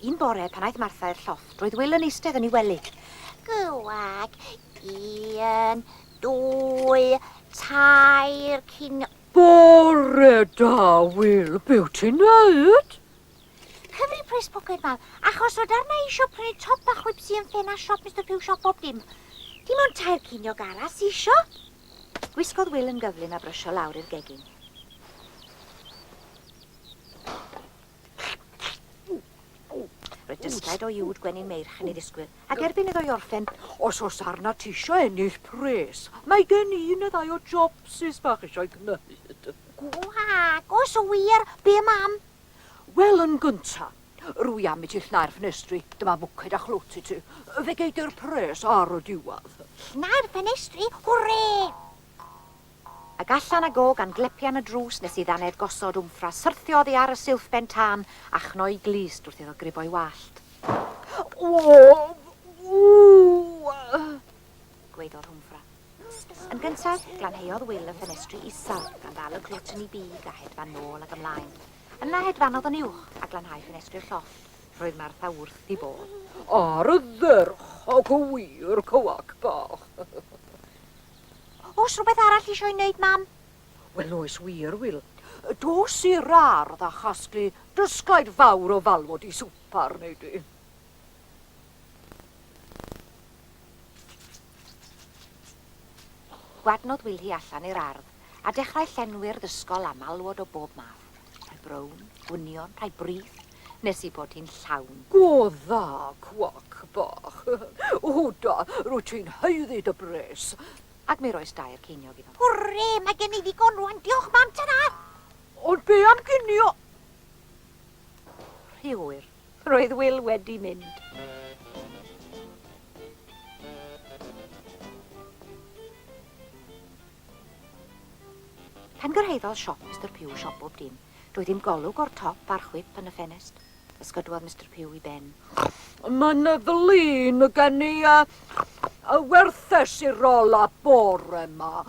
Un bore, pan aeth Martha i'r llofft, roedd Wil yn eistedd yn ei wely. Gwag, un, dwy, tair, cyn... Bore da, Wil. Be wyt ti'n neud? Cyfri pres poced, mam, achos o'dd arna i isio prynu top a chwipsi yn ffenast siop Mister Pugh siop bob dim. Dim ond tair ceiniog arall sy isio. Gwisgodd Wil yn gyflym a brysio lawr i'r gegin. Roedd dysglaid o uwd gwenyn meirch yn ei ddisgwyl, ac erbyn iddo'i orffen, Os oes arnat ti isio ennill pres, mae gen i un neu ddau o jobsys bach eisiau gwneud. Gwag, oes wir, be mam? Wel, yn gynta, rwy am i ti llnau'r ffenestri. Dyma fwced a chlwt i ti. Fe gei di'r pres ar y diwedd. Llnau'r ffenestri? Hwrê! Ac allan ag o gan glepian y drws nes i ddannedd gosod Wmffra syrthio oddi ar y silff ben tân a chnoi glust wrth iddo gribo'i wallt. O! Ww! Gwaeddodd Wmffra. Yn gyntaf, glanhaodd Wil y ffenestri isaf, gan ddal y clwt yn ei big a hedfan nôl ac ymlaen. Yna hedfanodd yn uwch a glanhau ffenestri'r llofft. Roedd Martha wrth ei bodd. Ardderchog wir, cywac bach. Oes rhywbeth arall eisiau ei wneud, Mam? Wel, oes wir, Wil. Dos i'r ardd a chasglu dysglaid fawr o falwod i swpar, wnei di. Gwadnodd Wil hi allan i'r ardd a dechrau llenwi'r ddysgol â malwod o bob math, rhai brown, gwynion, rhai brith, nes ei bod hi'n llawn. Go dda, cwac bach. Hwda, rwyt ti'n haeddu dy bres. Ac mi roes dair ceiniog iddo. Hwrê, mae gen i ddigon rwan, diolch mam, ta-ra! Ond be am ginio? Rhy hwyr. Roedd Wil wedi mynd. Pan gyrhaeddodd siop Mister Pugh siop bob dim, doedd dim golwg o'r top a'r chwip yn y ffenest. Ysgydwodd Mister Pugh 'i ben. Mae'n flin gen i y werthes i'r ola bore 'ma.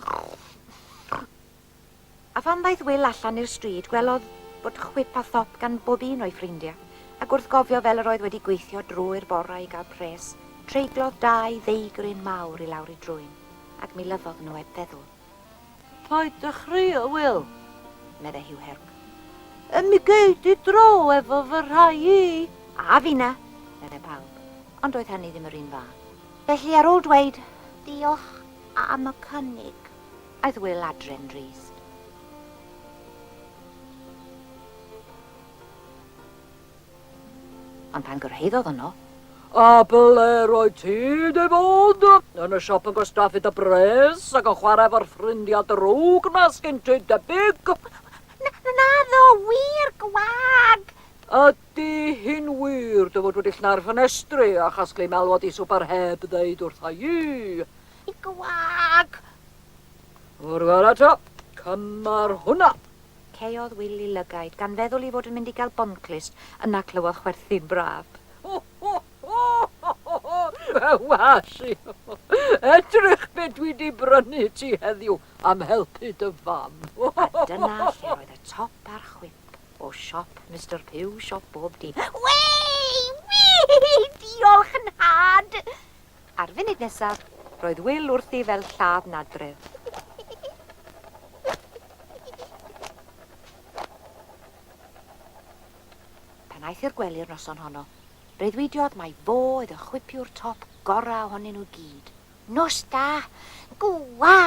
A phan ddaeth Wil allan i'r stryd, gwelodd bod chwip a thop gan bob un o'i ffrindiau, ac wrth gofio fel yr oedd wedi gweithio drwy'r bore i gael pres, treiglodd dau ddeigryn mawr i lawr ei drwyn, ac mi lyfodd nhw heb feddwl. Paid â chrio, Wil, meddai Huw Herc. Y mi gei di dro efo fy rhai i. A finna, meddai pawb, ond doedd hynny ddim yr un fath. Felly, ar ôl dweud, Diolch am y cynnig, Aeth Wil adre'n drist. Ond pan gyrhaeddodd yno... A ble roedd ti 'di bod? Yn y siop yn gwastraffu dy bres ac yn chwarae efo'r ffrindiau drwg 'na sgin ti debyg? Naddo, wir, gwag! Ydy hi'n wir dy fod wedi llnau'r ffenestri a chasglu malwod i swper heb ddeud wrtha i? Gwag! O'r gwara to, cymar hwnna! Caeodd Wil 'i lygaid, gan feddwl 'i fod yn mynd i gael bonclust, yna clywodd chwerthin braf. Ho, ho, ho, ho, ho, ho! Was i! Edrych be dwi 'di brynu ti heddiw am helpu dy fam! A dyna lle roedd y top a'r chwip o siop Mister Pugh, siop bob dim. Wei! Wei! Diolch, 'nhad! A'r funud nesaf, roedd Wil wrthi fel lladd nadredd. Pan aeth i'r gwely'r noson honno, breuddwydiodd mai fo oedd y chwipiwr top gorau ohonyn nhw gyd. Nos da, gwag!